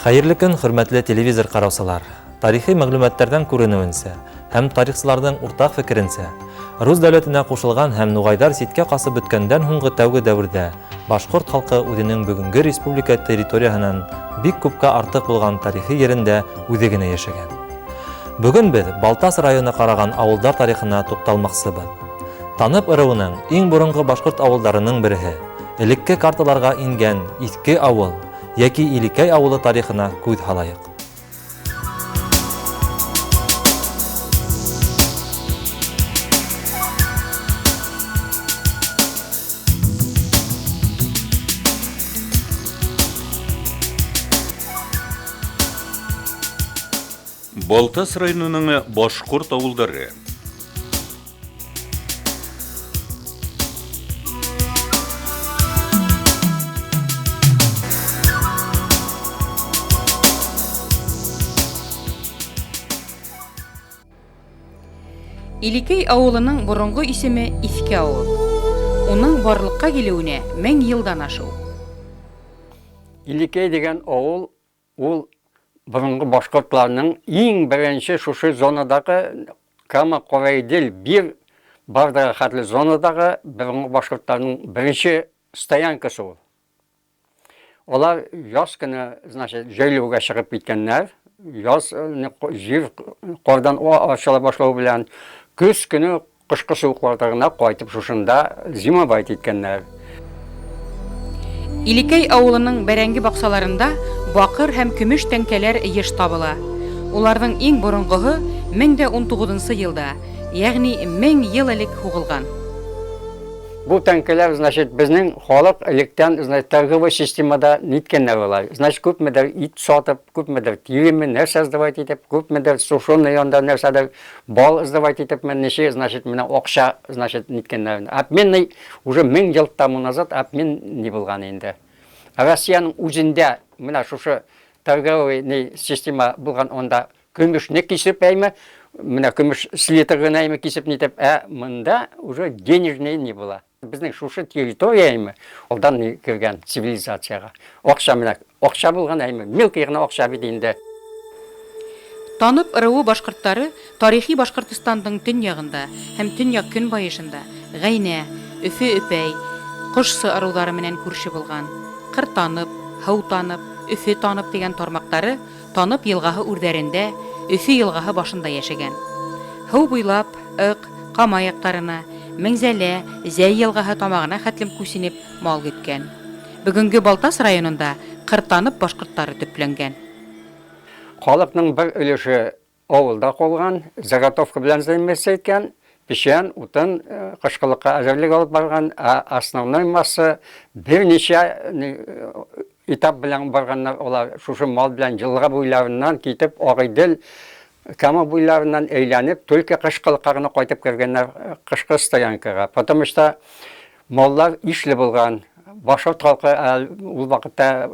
Хәерле көн, хөрмәтле телевизор караучылар! Тарихи мәгълүматлардан күренүенчә һәм тарихчыларның уртак фикеренчә, Рус дәүләтенә кушылган һәм нугайдар читкә касып беткәндән һуңгы тәүге дәвердә башкорт халкы үзенең бүгенге республика территорияһеннән бик күпкә артык булган тарихи ерендә үзе генә яшәгән. Бүген без Балтас районы караган авылдар тарихына тукталмакчыбыз. Танып ыруының иң борынгы башкорт авылдарының береһе, элекке карталарга ингән Иске авыл яки Илекәй авылы тарихына күз һалайык. Балтас районының башкорт авылдары. Илекәй авылының борынгы исеме Иске авыл. Уның барлыкка килүенә 1000 елдан ашыу. Илекәй дигән авыл ул борынгы башкортларның иң беренче шушы зонадагы Кама, Караидел, Бир бардагы хәтле зонадагы борынгы башкортларның беренче стоянкасы ул. Алар яз көне, значит, җәйләүгә чыгып киткәннәр. Яз җир кардан ачыла башлау белән көз көне кышкы суыкларда гына кайтып шушында зимовать иткәннәр. Илекәй авылының бәрәңге бакчаларында бакыр һәм көмеш тәңкәләр еш табыла. Уларның иң борынгыһы 1019 елда, ягъни 1000 ел элек һугылган. Бу тәңкәләр, значит, безнең халык электән, значит, торговый системада ниткәннәр алар. Значит, күпмедер ит сатып, күпмедер тиреме, нәрсә сдавать итеп, күпмедер сушеный янда нәрсәдер бал сдавать итеп, ничә, значит, менә акча, значит, ниткәннәр. Обменный уже 1000 ел тому назад обмен не булган инде. Россиянең үзендә менә шушы торговый система булган, анда көмешне кисеп әйме, менә көмеш слитогын әйме кисеп нитеп, ә монда уже денежный не була. Безнең шушы территория әйме, алдан ни кергән цивилизацияга. Акча менә, акча булган әйме, мелкий гына акча бит инде. Танып ыруы башкортлары тарихи Башкортостандың төньягында һәм төньяк көнбайышында Гайнә, Өфе Өпәй, Кошсы ырулары менән күрше булган. Кыр Танып, Һыу Танып, Өфе Танып дигән тармактары Танып елгаһы үрҙәрендә, Өфө елгаһы башында йәшәгән. Һыу буйлап, Ык, Кама яктарына, Меңзәлә, Зәй елгаһы тамагына хәтлем күсенеп мал көткән. Бүгенге Балтас районында Кыр Танып башкортлары төпләнгән. Халыкның бер өлеше авылда калган, заготовка белән заниматься иткән, печән, утын, кышкылыкка әзерлек алып барган, ә основной масса берничә этап белән барганнар алар шушы мал белән елга буйларыннан китеп Агыйдел, Кама буйларыннан әйләнеп, только кышкылыкка гына кайтып кергәннәр кышкы стоянкага. Потому что маллар ишле булган. Башкорт халкы ул вакытта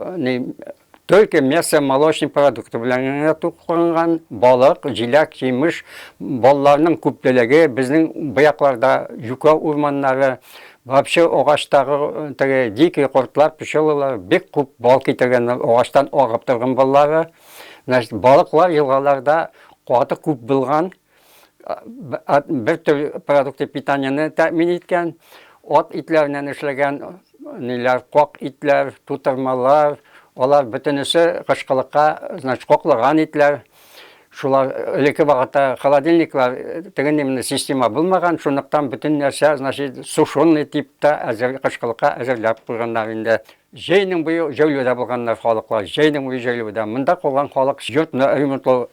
только мясо, молочный продукты белән генә тукланган, балык, җиләк, җимеш, балларның күплелеге, безнең бу якларда юкә урманнары, вообще агачтагы теге дикий кортлар, пчелалар бик күп бал китергәннәр, агачтан агып торган баллары. Значит, балыклар елгаларда каты күп булган, бер төр продукты питанияне тәэмин иткән, ат итләреннән эшләгән ниләр, как итләр, тутырмалар, алар бөтенесе кышкылыкка, значит, каклаган итләр. Шулар элекке вакытта холодильниклар тегенди мондый система булмаган, шунлыктан бөтен нәрсә, значит, сушеный типта әзер кышкылыкка әзерләп куйганнар инде. Җәйнең буе җәйләүдә булганнар халыклар, җәйнең буе җәйләүдә. Монда калган халык йортны ремонтлау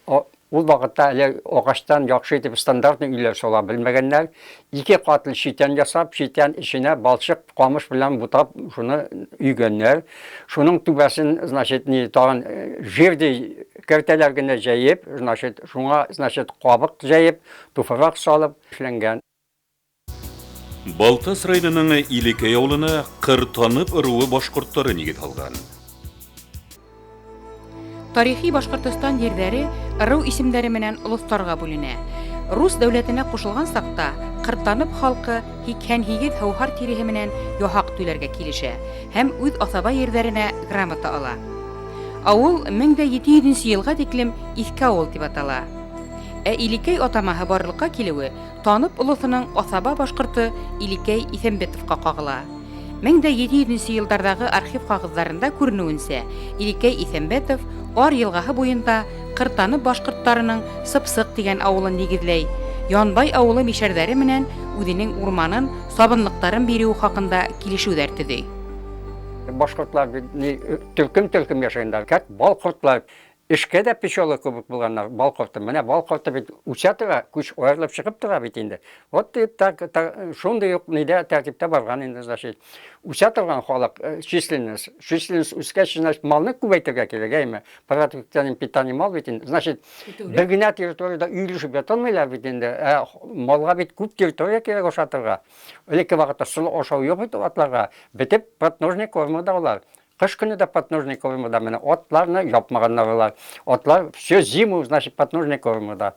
ул вакытта әле агачтан яхшы итеп стандартный өйләр сала белмәгәннәр. Ике катлы читән ясап, читән эченә балчык, камыш белән бутап шуны өйгәннәр. Шуның түбәсен, значит, ни тагын жерди кәртәләр генә җәеп, значит, шуңа, значит, кабык җәеп, туфрак салып эшләнгән. Балтас районының Илекәй авылына Кыр Танып ыруы башкортлары нигез салган. Тарихи Башкортостан ерҙәре ырыу исемдәре менән олоҫтарға бүленә. Рус дәүләтенә ҡушылған саҡта Ҡыртанып халҡы 88 һыуһар тиреһе менән яһаҡ түләргә килешә һәм үҙ аҫаба ерҙәренә грамота ала. Авыл 1700 нче елга тиклем Иске авыл дип атала. Ә Илекәй атамаһы барлыкка килүе Танып олысының асаба башкорты Илекәй Исәнбетовка кагыла. 1700 нче еллардагы архив кагызларында күренүенчә, Илекәй Исәнбәтов Ар елгаһы буенда Кыртанып башкортларының Сыпсык дигән авылын нигезләй, Янбай авылы мишәрләре менән үзенең урманын, сабынлыктарын бирүе хакында килешүләр төзи. Башкортлар бит ни төркем-төркем яшәгәннәр, как бал кортлар. Эшкә дә пчелы кебек булганнар, бал корты. Менә бал корты бит үсә тора, күч аерылып чыгып тора бит инде. Вот и так, так, шундый ук нидә тәртиптә барган инде, значит. Үсә торган халык, численность. Численность үскәч, значит, малны күбәйтергә кирәк, әйме? Продуктивный питание мал бит инде. Значит, бер генә территориядә өелешеп яталмыйлар бит инде. Ә малга бит күп территория кирәк ашатырга. Элекке вакытта солы ашау юк бит атларга. Бетеп подножный кормы да алар. Кыш көне дә подножный кормы да менә атларны япмаганнар алар. Атлар всю зиму, значит, подножный кормы да.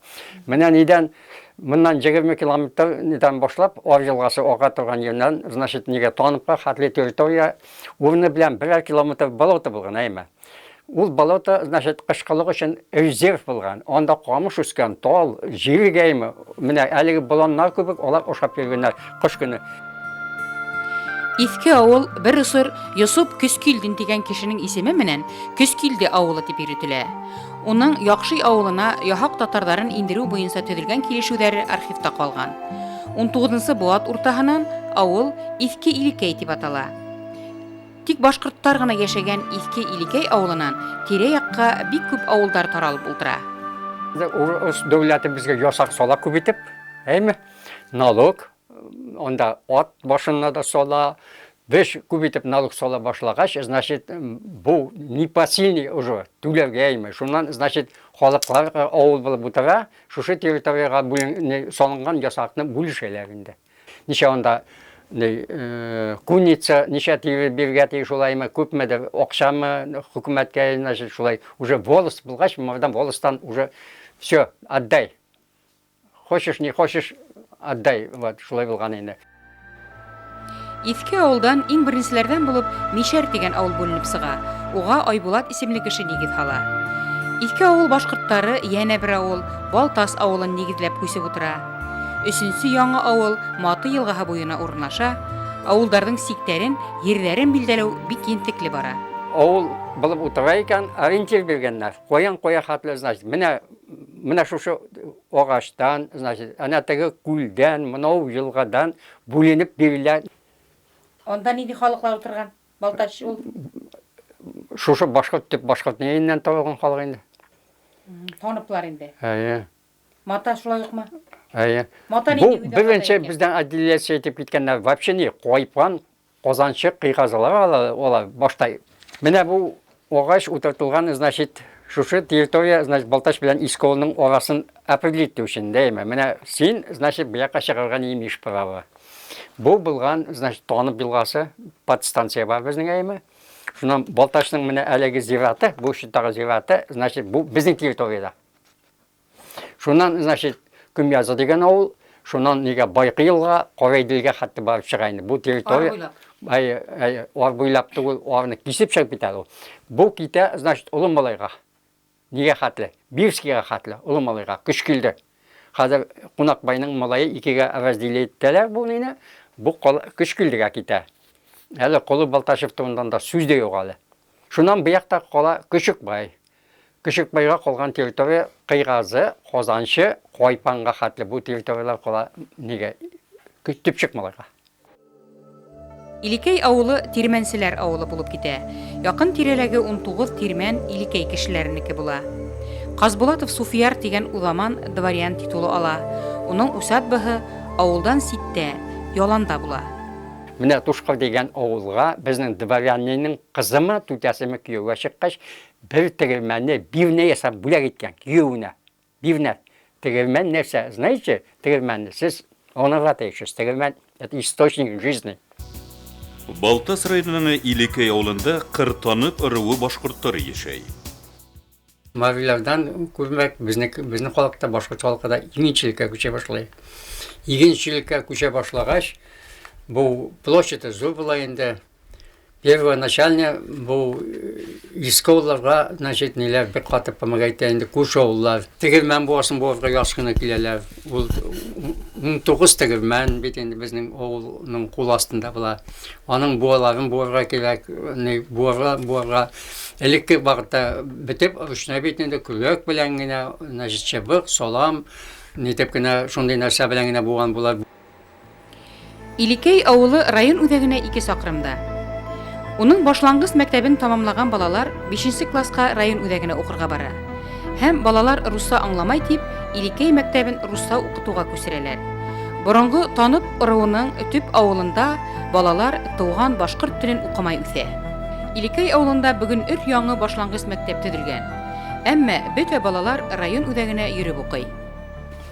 Менә нидән моннан 20 километр нидән башлап Ар елгасы ага торган ердән, значит, нигә Таныпка хәтле территория урыны белән берәр километр болото булган, әйме. Ул болото, значит, кышкылык өчен резерв булган. Анда камыш үскән, тал, җирек әйме. Менә әлеге боланнар кебек алар ашап йөргәннәр кыш көне. Иске авыл бер осыр Йосып Көскилдин дигән кешенең исеме менән Көскилде авылы дип йөртелә. Уның Яхшый авылына яһак татарларын индерү буенча төзелгән килешүләре архивта калган. 19 быуат уртаһынан авыл Иске Илекәй дип атала. Тик башкортлар гына яшәгән Иске Илекәй авылынан тирә-якка бик күп авылдар таралып утыра. Урыс дәүләте безгә ясак сала күп итеп, әйме? Налог, анда ат башына да сала. Без күп итеп налог сала башлагач, значит, бу непосильный уже түләргә әйме. Шуннан, значит, халыклар авыл булып утыра, шушы территориягә бүлен салынган ясакны бүлешәләр инде. Ничә анда куница, ничә тире биргә тиеш шулаймы, күпмедер акчамы хөкүмәткә, значит, шулай уже волость булгач, моңардан волостьтан уже все, отдай. Хочешь, не хочешь, отдай. Вот, шулай булган инде. Иске авылдан иң беренчеләрдән булып Мишәр дигән авыл бүленеп чыга. Уга Айбулат исемле кеше нигез һала. Иске авыл башкортлары янә бер авыл, Балтас авылын нигезләп күчеп утыра. Өченче яңа авыл Маты елгаһы буена урнаша. Авылдарның сиктәрен, ерләрен билдәләү бик ентекле бара. Авыл булып утыра икән, ориентир биргәннәр. Каян кая хәтле, значит, менә менә шушы агачтан, значит, әнә теге күлдән, монау елгадан бүленеп бирелә. Анда нинди халыклар утырган? Балтач ул Шушы башкорт төп башкорт нигеннән табылган халык инде. Таныплар инде. Әйе. Мата шулай укмы? Әйе. Мата Бу нинди уйда беренче бездән отделяция итеп киткәннәр. Вообще не, Кайпан, Казанчы, Кыйгазылар алар, алар башта. Менә бу агач утыртылган, значит, шушы территория, значит, Балтач белән Иске авылның арасын определить итү өчен, дәйме? Менә син, значит, бу якка чыгарга не имеешь права. Бу булган, значит, Танып елгасы, подстанция бар безнең әйме. Шуннан Балтачның менә әлеге зираты, бу читтагы зираты, значит, бу безнең территориядә. Шуннан, значит, Күмязы дигән авыл, шуннан нигә Байкы елга, Карайделгә хәтта барып чыга инде. Бу территория. Ар буйлап. Әй, әй, ар буйлап түгел, арны кисеп чыгып китә ул. Бу китә, значит, Олы Малайга. Нигә хәтле? Бирскийга хәтле, Олы Малайга көч килде. Хәзер Кунакбайның малае икегә разделить итәләр бу нине. Бу көч килдегә китә. Әле Колы Балтачев турындан да сүз дә юк әле. Шуннан бу якта кала Көчекбай. Көчекбайга калган территория Кыйгазы, Казанчы, Кайпанга хәтле бу территорияләр кала нигә? Төпчек малайга. Илекәй авылы тирмәнчеләр авылы булып китә. Якын тирәләге 19 тирмән Илекәй кешеләренеке була. Казбулатов Суфияр дигән уламан дворян титулы ала. Уның усадьбаһы авылдан ситтә, яланда була. Менә Тушкыр дигән авылга безнең дворянинның кызымы, түтәсеме кияүгә чыккач, бер тегермәнне бирнә ясап бүләк иткән киявенә. Бирнә. Тегермән нәрсә? Знаете, тегермәнне сез аңларга тиешсез. Тегермән это источник жизни. Балтас районының Илекәй авылында Кыртанып ыруы башкортлары яшәй. Марилардан күрмәк безнең безнең халыкта башкорт халкы да игенчелеккә күчә башлый. Игенчелеккә күчә башлагач, бу площаде зур була инде. Первоначально бу иске авылларга, значит, ниләр бик каты помогать итә инде күрше авыллар. Тегермән буасын буарга яз көне киләләр. Ул 19 тегермән бит инде безнең авылның кул астында була. Аның буаларын буарга кирәк, ни буарга, буарга. Элекке вакытта бетеп ручной бит инде көрәк белән генә, значит, чыбык, салам, нитеп кенә шундый нәрсә белән генә буган була. Илекәй авылы район үзәгенә 2 чакрымда. Уның башлангыч мәктәбен тамамлаган балалар 5 класска район үзәгенә укырга бара. Һәм балалар русса аңламай дип, Илекәй мәктәбен русса укытуга күчерәләр. Борынгы Танып ыруының төп авылында балалар туган башкорт телен укымай үсә. Илекәй авылында бүген өр-яңы башлангыч мәктәп төзелгән. Әмма бөтә балалар район үзәгенә йөреп укый.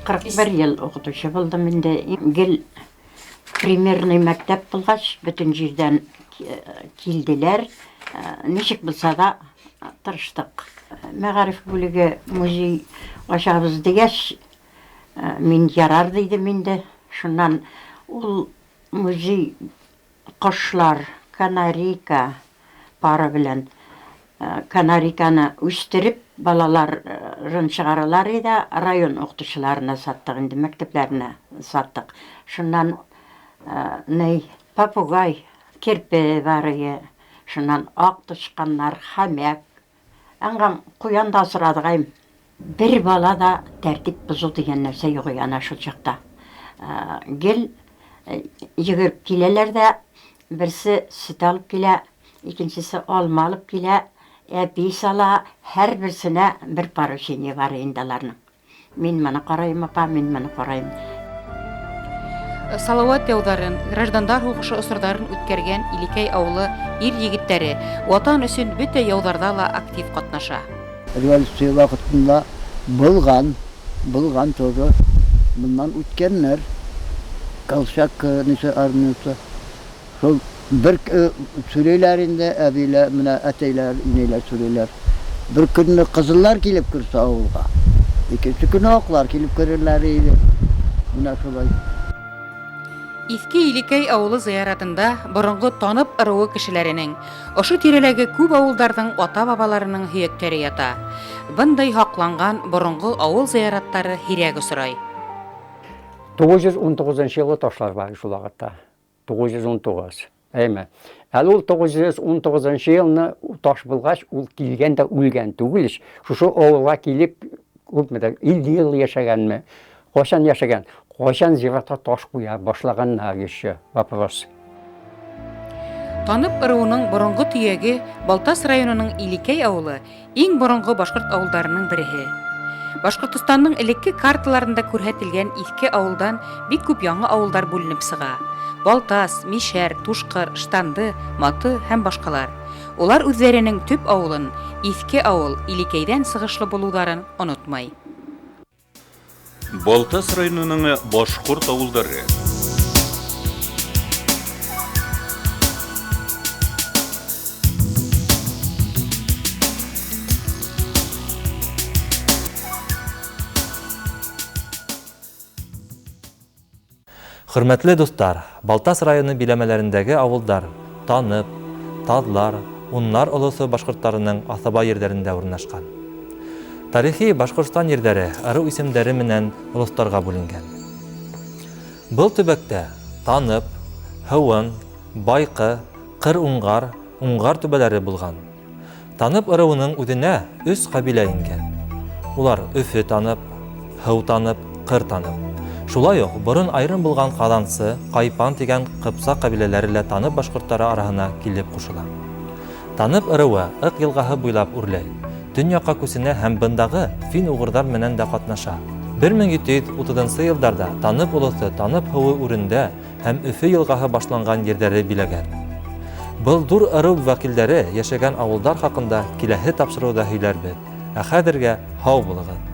41 ел укытучы булдым инде. Гел примерный мәктәп булгач, бөтен җирдән килделәр. Ничек булса да тырыштык. Мәгариф бүлеге музей ачабыз дигәч, мин ярар дидем инде. Шуннан ул музей кошлар, канарейка пары белән канарейканы үстереп, балаларын чыгаралар иде, район укытучыларына саттык инде, мәктәпләренә саттык. Шуннан ни попугай, керпе бар иде, шуннан ак тычканнар, хомяк. Аңгам куян да асрадык әйм. Бер бала да тәртип бозу дигән нәрсә юк иде ана шул чакта. Гел йөгереп киләләр дә, берсе сөт алып килә, икенчесе алма алып килә, әпи сала, һәрберсенә бер поручение бар инде аларның. Мин моны карыйм, апа, мин моны карыйм. Салават яуҙарын, граждандар һуғышы осорҙарын үткәргән Илекәй ауылы ир егеттәре Ватан өсөн бөтә яуҙарҙа ла актив ҡатнаша. Революция ваҡытында булған, булған тоже. Бынан үткәннәр. Колчак нисә армиясы. Шул бер сөйләйләр инде, әбиләр, менә әтәйләр, инәйләр сөйләйләр. Бер көнне кызыллар килеп керсә авылга. Икенче көнне аклар килеп керерләр иде. Менә шулай. Иҫке Илекәй ауылы зыяратында боронғо Танып ыруы кешеләренең, ошо тирәләге күп ауылдарҙың ата-бабаларының һөйәктәре ята. Бындай һаҡланған боронғо ауыл зыяраттары һирәк осрай. 919 елгы ташлар бар шул вакытта. 919. Әйме. Әле ул 919 елны таш булгач, ул килгән дә үлгән түгел ич. Шушы авылга килеп күпмедер 50 ел яшәгәнме? Кайчан яшәгән? Кайчан зиратка таш куя башлаганнар еще вопрос. Танып ыруының борынгы төйәге Балтас районының Илекәй авылы иң борынгы башҡорт ауылдарының береһе. Башҡортостандың элекке карталарында күрһәтелгән иҫке ауылдан бик күп яңы ауылдар бүленеп сыға. Балтас, Мишәр, Тушҡыр, Штанды, Маты һәм башҡалар. Улар үҙҙәренең төп ауылын Иҫке ауыл Илекәйҙән сығышлы булыуҙарын онотмай. Балтас районының башҡорт ауылдары. Хөрмәтле дуҫтар, Балтас районы биләмәләрендәге ауылдар Танып, Таҙлар, Уннар олоҫо башҡорттарының аҫаба ерҙәрендә урынлашҡан. Тарихи Башҡортостан ерҙәре ырыу исемдәре менән олоҫтарға бүленгән. Был төбәктә Танып, Һыуын, Байҡы, Ҡыр Уңғар, Уңғар түбәләре булған. Танып ырыуының үҙенә 3 ҡәбилә ингән. Улар Өфө Танып, Һыу Танып, Ҡыр Танып. Шулай уҡ борон айырым булған Ҡаҙансы, Ҡайпан тигән ҡыпсаҡ ҡәбиләләре лә Танып башҡорттары араһына килеп ҡушыла. Танып ырыуы Ыҡ йылғаһы буйлап үрләй, төньяҡҡа күсенә һәм бындағы фин-уғырҙар менән дә ҡатнаша. 1730 йылдарҙа Танып олоҫо Танып һыуы үрендә һәм Өфө йылғаһы башланған ерҙәрҙе биләгән. Был ҙур ырыу вәкилдәре йәшәгән ауылдар хаҡында киләһе тапшырыуҙа һөйләрбеҙ. Ә хәҙергә һау булығыҙ!